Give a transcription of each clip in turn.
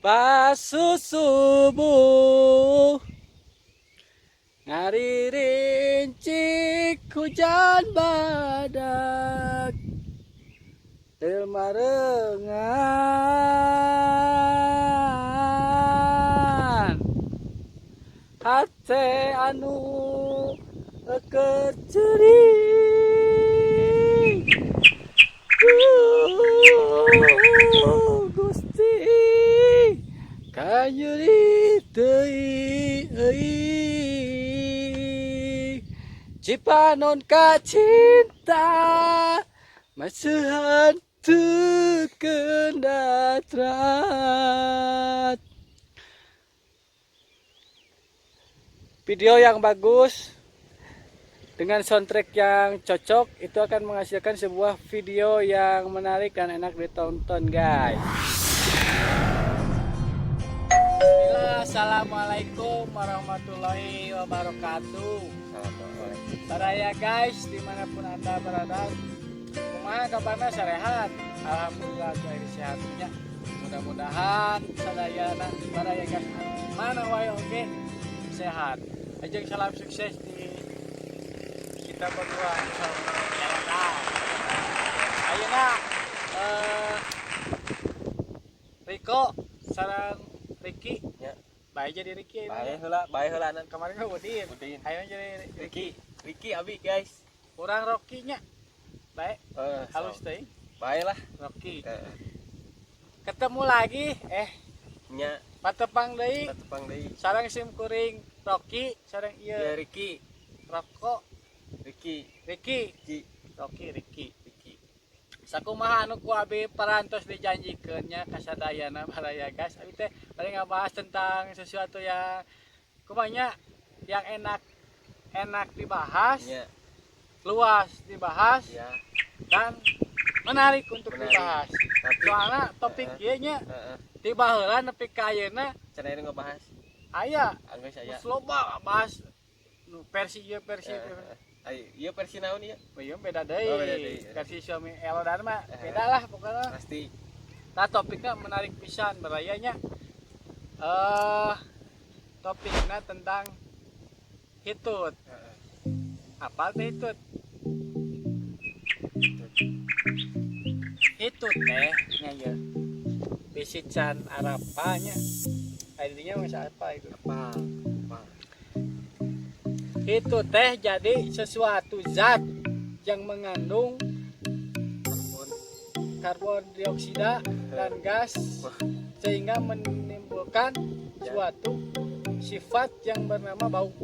Pas subuh ngaririncik hujan badak teu marengan hate anu keur ceurik. Duh, Gusti, kanyeri teuing euy, Cipanon kacinta maseuhan teu kendatrat. Video yang bagus dengan soundtrack yang cocok itu akan menghasilkan sebuah video yang menarik dan enak ditonton, guys. Bismillah, assalamualaikum warahmatullahi wabarakatuh. Baraya guys, dimanapun Anda berada, kumaha kabarna, sarehat? Alhamdulillah, saya sehatnya. Mudah-mudahan sadayana baraya guys mana wae oge sehat. Ajeng salam sukses di kita berdua. Insyaallah. Ayeuna Riko sareng Ricky. Ya. Bae jadi Ricky. Bae heula, bae heula nan. Kemarin kan Udin. Udin. Ayeuna jadi Ricky. Ricky, Ricky abi, guys. Kurang Rocky nya. Bae, halus so. Teh. Bae lah. Rocky. Eh. Ketemu lagi Nya. Patepang deui. Patepang deui. Sareng sim kuring Rocky sareng ieu. Ya, Ricky. Roko. Ricky. Ricky. Ricky. Rocky, Ricky. Ricky. Sakumaha anu ku abi parantos dijanjikeun nya kasadayana baraya guys. Abi teh bade ngabahas tentang sesuatu yang kumanya yang enak enak dibahas, luas dibahas dan menarik untuk Menarik. Dibahas. Tapi Soalnya topik ieu nya ti baheula nepi ka ayeuna cenah ini ngebahas. Aya. Anggeus aya. Geus loba bahas nu versi ieu, versi ieu. Ayo, ieu versi naon ieu? Oh, iya, beda deui. Oh, beda deui. Versi suami Elo Dharma beda lah pokoknya. Pasti. Nah, topiknya menarik pisan barayanya. Topiknya tentang hitut. Apa teh hitut? Hitut teh nya ieu. Bisi can arapanya. Artinya masa apa itu? Apa? Apa? Itu teh jadi sesuatu zat yang mengandung Karbon. Karbon dioksida dan gas sehingga menimbulkan suatu sifat yang bernama bau.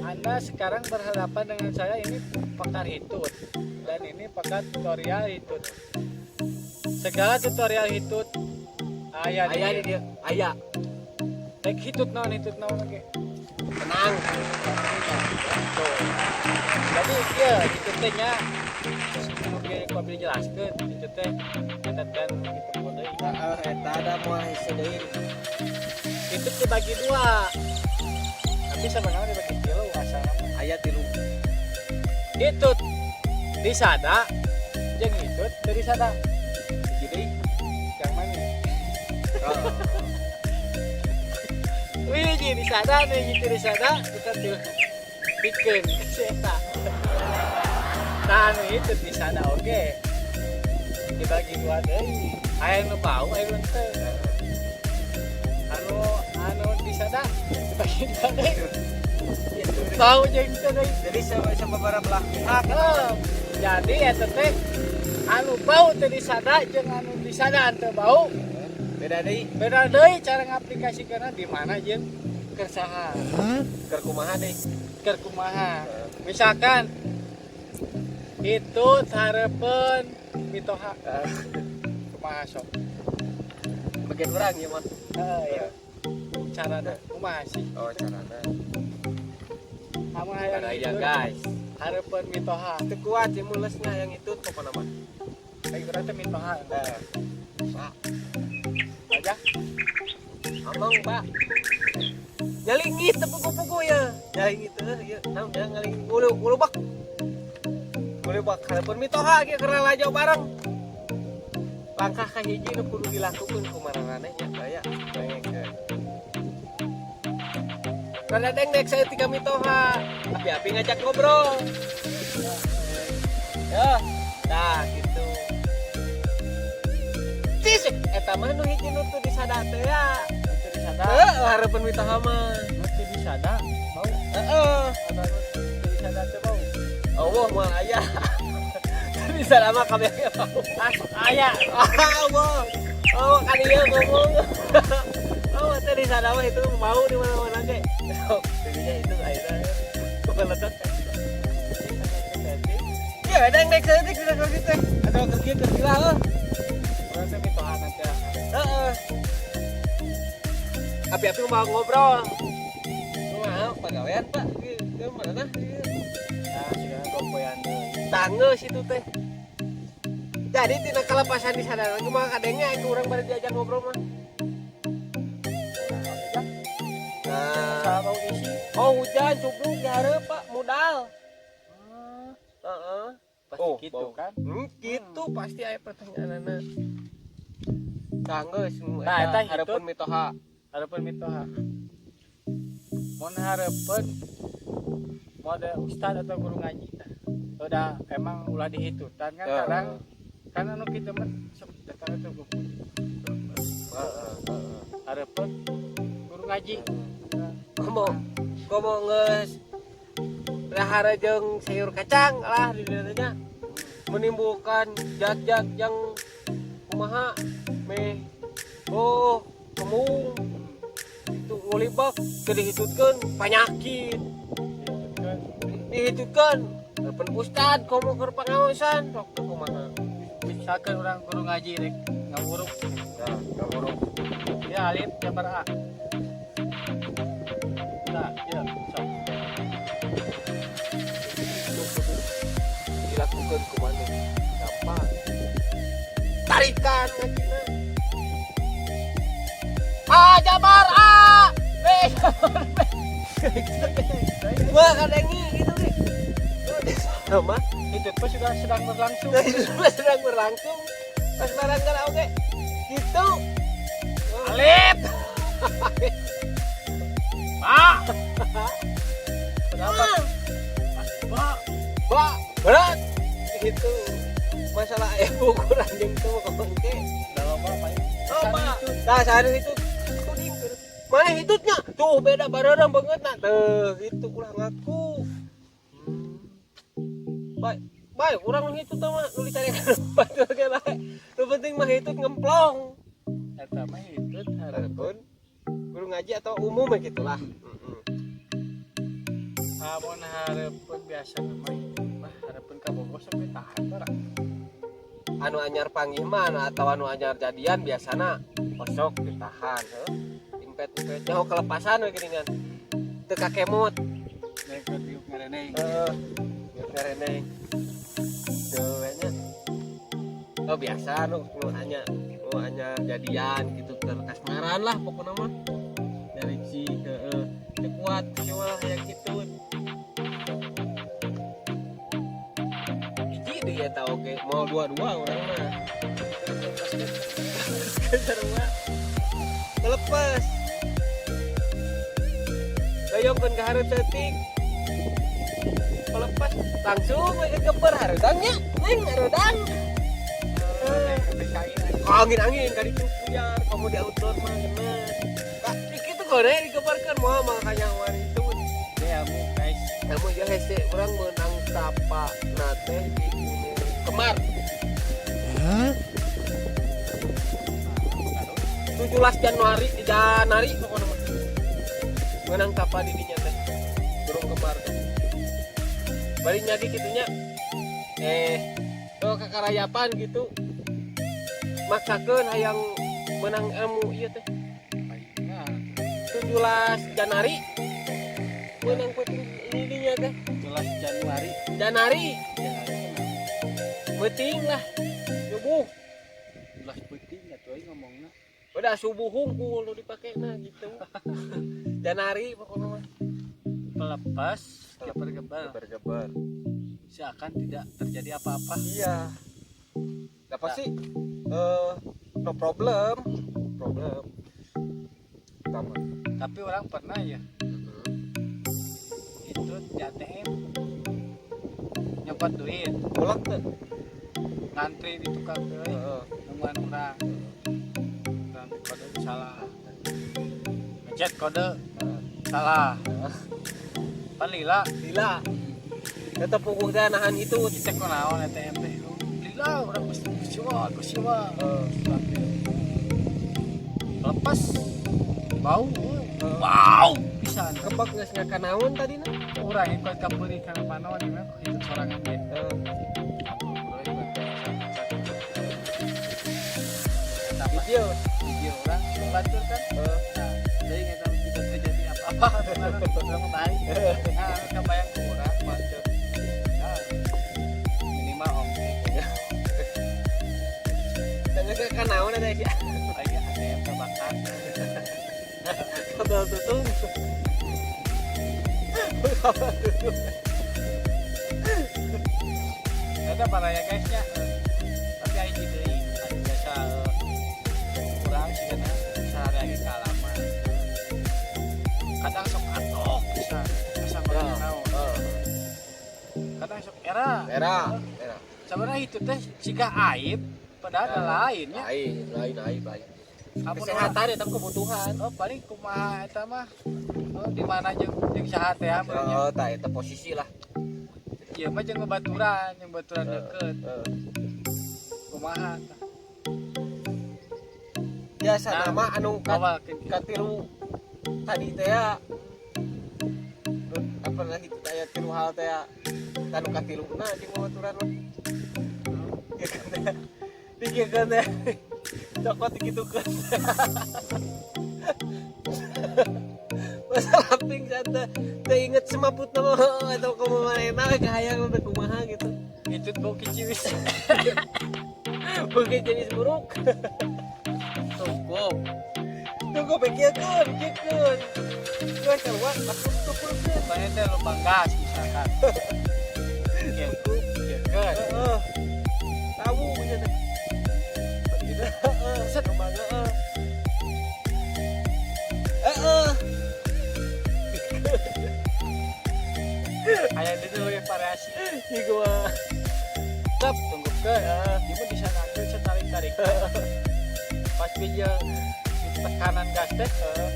Anda sekarang berhadapan dengan saya, ini pakar hitut dan ini pakar tutorial hitut. Segala tutorial hitut aya Aya di di dia. Aya. Rek hitut naon, hitut naon oge. Tenang. Tuh. Jadi iya, hitut teh nya oke, ku abdi jelaskeun hitut teh eta dan gitu deui. Heeh, eta ada moal hese deui. Hitut dibagi dua. Tapi sebenarnya dibagi tilu asalna mah. Aya tilu. Hitut disada jeung hitut teu disada. Hiji deui. Yang mana? Oh. Wih, disada nih, gitu disada, kita tuh pikeun si eta. Nah, anu hitut disada oge. Dibagi dua deui. Aya nu bau, aya nu teu. Anu anu disada dibagi dua deui. Bau jeung teu deui. Jadi sama sama belah pihak. Heeh. Jadi eta teh anu bau teu disada jeung anu disada teu bau. Beda deui. Beda deui cara ngaplikasikanna di mana jeung keur saha. Keur kumaha deui? Keur kumaha. Misalkan itu hareupeun mitoha. Kumaha sok? Bagian urang ieu mah. Heeh ya. Carana kumaha sih? Oh, carana. Kamu hayang Ada ya, itu guys. Hareupeun mitoha. Teu kuat sih mulesnya yang itu pokoknya mah. Lagi urang teh mitoha. Eh. Pak, Aja. Amang, Pak. Nyalingit teu pugu-pugu ya. Nyalingit teu ieu. Naon ya ngalingit ulu ulu bak. Ulu bak hareupeun mitoha ge keur lalajo bareng. Langkah kahiji nu kudu dilakukeun ku maraneh nya baya. Dengekeun. Rada dengdek saeutik ka mitoha. Api-api ngajak ngobrol. Ya, nah gitu. Cis, eta mah nu hiji nu teu disada teh ya. Nu teu disada. Heeh, hareupeun mitoha mah. Nu teu disada bau. Heeh. Atau nu teu disada teh bau. Allah moal aya. Teu disada mah kabeh ge bau. Asok aya. Ah, Allah. Oh, kan ieu ngomong. Oh, teh disada mah itu mau di mana-mana ge. Sok, jadinya itu ayeuna kebeledak. Ya, dengdek saeutik sudah kalau gitu. Atau kerja kerja lah. Heuh. Urang teh mitoha nanti. Heeh. Api-api mau ngobrol. Kumaha pagawean, Pak? Ieu mana? Nah, sigana gopoyan deui. Tanggeus itu teh. Jadi tina kelepasan di sana kumaha kadenge ku urang bari diajak ngobrol mah. Nah, Salah bau isi. Oh hujan cubluk di hareup, Pak, modal. Heeh. Pasti Oh, gitu bau. kan. Gitu pasti aya pertanyaanana. Tanggeus nu Nah, eta eta hareupeun mitoha. Hareupeun mitoha. Mun hareupeun mode ustad atau guru ngaji tah. Udah emang ulah dihitutan kan kadang kan anu kitu mah sok datang itu guru. Heeh, heeh. Hareupeun guru ngaji. Komo komo geus dahar jeung sayur kacang lah di dieu nya menimbulkan zat-zat yang kumaha meh oh kemung itu ngulibak teu dihitutkeun panyakit dihitutkeun hareupeun ustad komo keur pangaosan sok teu kumaha. Misalkan orang guru ngaji rek ngawuruk. Nah, ngawuruk. Ya alif jabar A. Nah, ya, sok. Itu kudu dilakukan ku maneh gampang tarikan ngajina A jabar A B jabar B. Wah kadengi gitu deh sama. Itu tuh sudah sedang berlangsung. Nah, itu sudah sedang berlangsung pas barang kan oke gitu. Alif. Pak. Kenapa? Pak. Ba berat gitu masalah ibu kurang jeung tuh kok engke. Udah loba Pak. Oh, Pak. Nah, sehari itu kuning. Mana hitutnya? Tuh beda bareng banget nah. Tuh, gitu ulah ngaku. Baik, baik, urang nu hitut mah nu dicarekan batur ge bae. Nu penting mah hitut ngemplong. Eta mah hitut hareupeun Hareupeun guru ngaji atau umum ya gitulah. Heeh. Amun hareupeun biasa mah hitut mah hareupeun kabogoh sok ditahan barang. Anu anyar panggih mah atau anu anyar jadian biasana osok ditahan heuh. Impet-impet nyaho kelepasan we geuningan. Teu kakemot. Nek diuk ngareneng. Heeh. Diuk ngareneng. Tuh nya. Oh biasa nu nu anyar nu anyar jadian gitu keur kasmaran lah pokokna mah. Dari ci heeh. Teu kuat cuma yang kitu. Hiji deui eta oge mau dua-dua urang mah. Sarua. Kelepas. Doyongkeun ka hareup saeutik. Kelepas langsung we kegeber hareudang nya. Neng hareudang. Angin-angin ka ditu puyar kamu di outdoor mah geus. Kak, kitu gore digebarkeun moal mah kanyahoan itu. Ya mu guys. Kamu ya hese urang meunang tapa na teh di Gunung Kemar. Hah? 17 Januari di Januari pokoknya mah. Meunang tapa di dinya teh. Gunung Kemar teh. Bari nyagi kitunya. Oh kakarayapan gitu. Maksakeun hayang menang ilmu ieu teh. 17 Januari menang putri ini dinya teh. 17 Januari. Januari Januari penting lah subuh. 17 penting atuh aing ngomongna. Udah subuh hungkul nu dipakena gitu. Januari pokoknya mah. Pelepas geber-geber. Geber-geber. Seakan tidak terjadi apa-apa. Iya. Lah pasti No problem problem sama. Tapi urang pernah ya itu di ATM nyopot duit. Mulak tuh. Ngantri di tukang teh, nungguan urang dan kode salah, ngechat kode salah, pan lila. Lila tetep pukul teh nahan itu. Kita kunaon ATM teh lila, urang kecewa kecewa. Lepas bau bau pisan. Kebak geus ngakanaon tadi na. Urang ikut kapuri kana panon ieu mah itu sorangan ge. Video. Video urang batur kan. Nah, jadi nggak tahu tidak terjadi apa-apa orang baik. Nah, kebayang ke urang batur. Nah, minimal oke. Dan geus ngakanaon ada sih. Lagi ATM terbakar. Kabel tutung. Kabel tutung. Eta baraya guysnya. Tapi aing kieu deui, anu biasa urang sigana sehari-hari kalaman. Kadang sok atok pisan, asa Ya. naon. Kadang sok era. Era, era. Sebenarnya itu teh siga aib, padahal ada lainnya. Lain, lain aib, lain. Amun Kesehatan eta kebutuhan. Oh, paling kumaha eta mah. Oh, di mana jeung jeung saha teh ya, benernya. Oh, tah eta posisi lah. Ieu mah jeung baturan deket. Kumaha tah. Biasa Nah, nama anu awal ke katilu tadi teh ya. Apa lagi itu aya tilu hal teh ya. Anu katiluna jeung babaturan mah. Dikirkeun teh. Cokot dikitukeun. Masalah pingsan teh teh inget semaput nama atau kumaha manehna we kahayang teh kumaha gitu. Itu bau kiciwis. Mungkin jenis buruk. Cukup. Tunggu pikirkeun, pikirkeun. Geus keluar langsung tukurkeun. Banyak teh lubang gas misalkan. Pikirkeun. Heeh. Tahu punya teh. Heeh, Set. lubang heeh. Heeh. Aya itu lebih variasi. Ieu mah. Tetap tunggukeun. Ieu mah disanakeun setarik-tarik. Pas bija tekanan gas teh,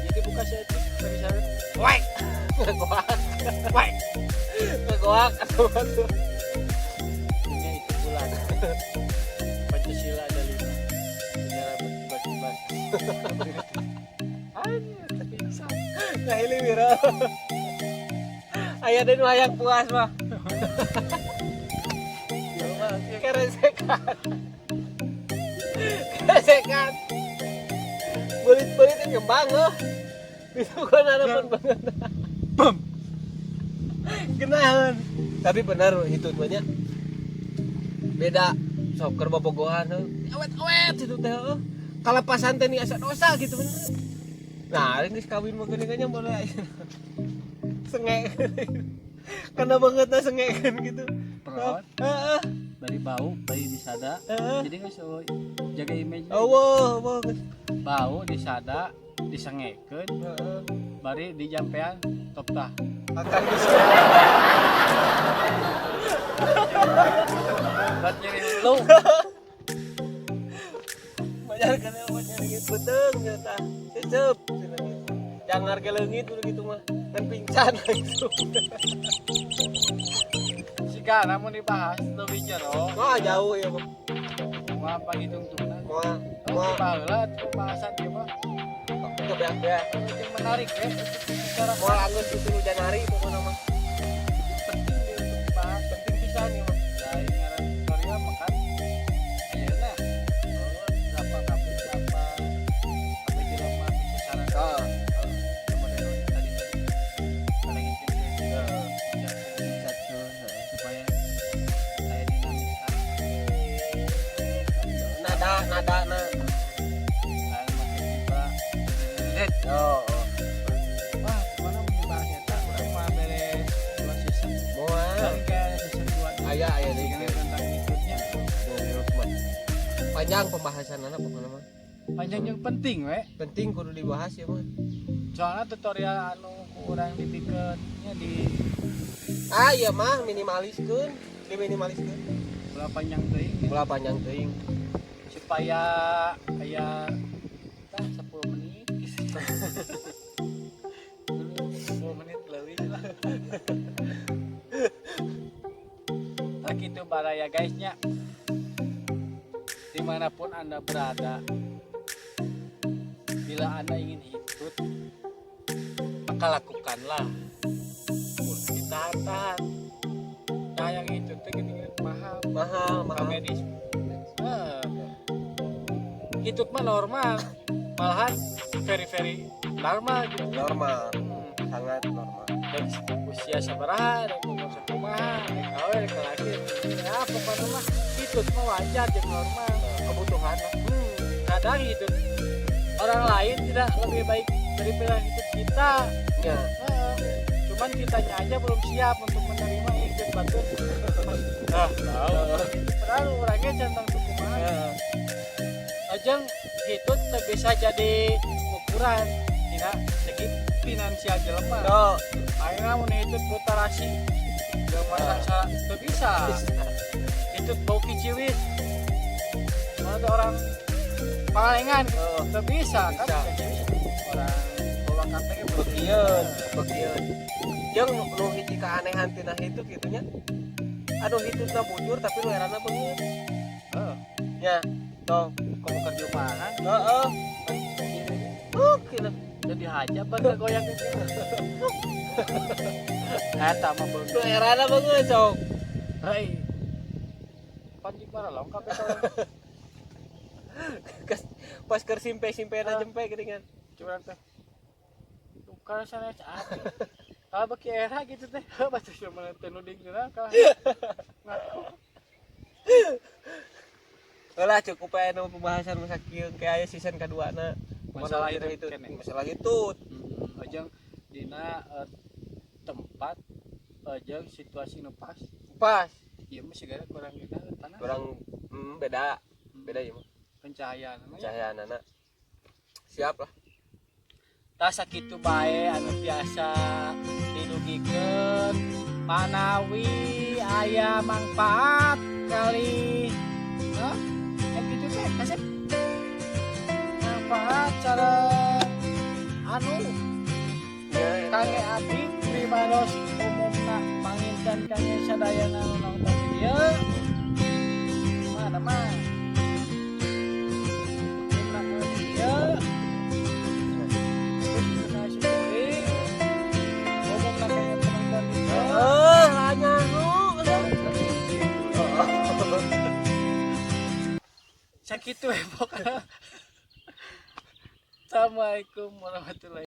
jadi buka saeutik bisa wek Ngagoak, wek. ngagoak atuh atuh. Dunia itu bulan. Pancasila ada 5. Bendera berkibar-kibar. Anjir, pingsan. Ngahili viral. Aya deui nu hayang puas mah. Ieu mah Keresekan. Keresekan. Belit-belit yang ngembang heuh. Itu kan harapan banget. Bam. Genahan. Tapi benar itu banyak. Beda sok keur bobogohan heuh. Awet-awet itu teh heuh. Kalepasan teh nih asa dosa gitu bener. Nah, geus kawin mah geuning nya boleh aya. Sengek. Karena banget nah sengek kan gitu. Perot. Heeh. Bari bau, bari disada. Heeh. Jadi geus jaga image. Allah, Allah geus. Bau disada, disengekeun, Heeh. bari dijampean top tah. Akan geus. Buat nyeri hulu. Banyak kana banyak gitu beuteung nya tah. Cecep cenah gitu. Jangan ke leungit udah gitu mah. Kan pingsan langsung. Siga namun dibahas lebih jero. Wah, jauh ya, Bang. Moal pangitungtungna. Moal Oh, moal baheula pembahasan ieu mah. kebeak-beak. Yang menarik ya untuk dibicarakan. Moal anggeus ku 3 Januari pokokna mah. Penting dia untuk dibahas. Penting pisan ieu mah. Dari ngaran tutorial makan ayeuna. Oh, berapa kabeh berapa kabeh jelema bisa sareng. Heeh. Model tadi tadi. Ada gitu Heeh. supaya saya dinamika. Nada nada na. Saya makin tiba. Oh, oh. Wah, mana mau dibahas eta? Urang mah beres 2 season. Moal. Tapi kayak season 2 Aya aya deui. tentang ikutnya. Panjang pembahasanana pokoknya mah. Panjang yang penting we. Penting kudu dibahas ya mah. Soalnya tutorial anu ku urang dibikeun nya di Ah iya mah minimaliskeun, diminimaliskeun. Ulah panjang teuing gitu. Ulah panjang teuing. Supaya aya tah 10 menit gitu. 10 menit leuwih lah. Nah gitu baraya guysnya, dimanapun anda berada, bila anda ingin hitut maka lakukanlah, ulah ditahan-tahan. Nah yang itu tuh gini mahal. Mahal, mahal. Medis. Eh, hitut mah normal, malahan very very normal gitu. Normal, sangat normal. Dan usia sabaraha, dan umur sakumaha, rek awe, rek laki, ya pokoknya mah hitut mah wajar jeung normal. Kebutuhan lah. Kadang hitut orang lain tidak lebih baik daripada hitut kita. Ya. Heeh. Cuman kitanya aja belum siap untuk menerima hitut batur. Ah, tahu. Padahal orangnya centang kumaha. Ajeng hitut teu bisa jadi ukuran dina segi finansial jelema. No. Ayeuna mun hitut buta rasi jeung masak teu bisa. Hitut bau kiciwit. Mana tuh orang Pangalengan teu bisa kan? Bisa. Orang Purwakarta ge Bekieun, bekieun. Jeung nu hiji keanehan tina hitut kitu nya. Aduh hitutna bujur tapi nu erana beungeut. Heeh. Nya, toh. Komo keur jumahan. Heeh. Kitu. Jadi haja bae goyang gitu. Eta mah beungeut. Nu erana beungeut sok. Hei. Panjing maralong kabeh tolong. Pas keur simpe-simpena jempe geuningan. Curang teh. Tukar sanes atuh. Kalau beki era gitu teh, baca cuma teh nu dingna kalah. Ngaku. Lah cukup aya nu pembahasan masa kieu ke aya season kaduana. Masalah itu itu kene. Masalah itu. Ajeng dina tempat ajeng situasi nu pas. Pas. Ieu mah sigana kurang kita tanah. Kurang beda. Beda ieu mah. Pencahayaan. Pencahayaanana. Siap lah. Tah sakitu bae anu biasa didugikeun manawi aya mangfaat kali. Hah? Gitu teh kasep. Manfaat cara anu Ya, kangge abdi pribados umumna panginten kangge sadayana anu nonton di dieu. Mana mah umumna di dieu. Terus dina syukuri umumna kangge penonton di dieu. Eh, hanya nu. Sakitu we pokokna. Assalamualaikum warahmatullahi.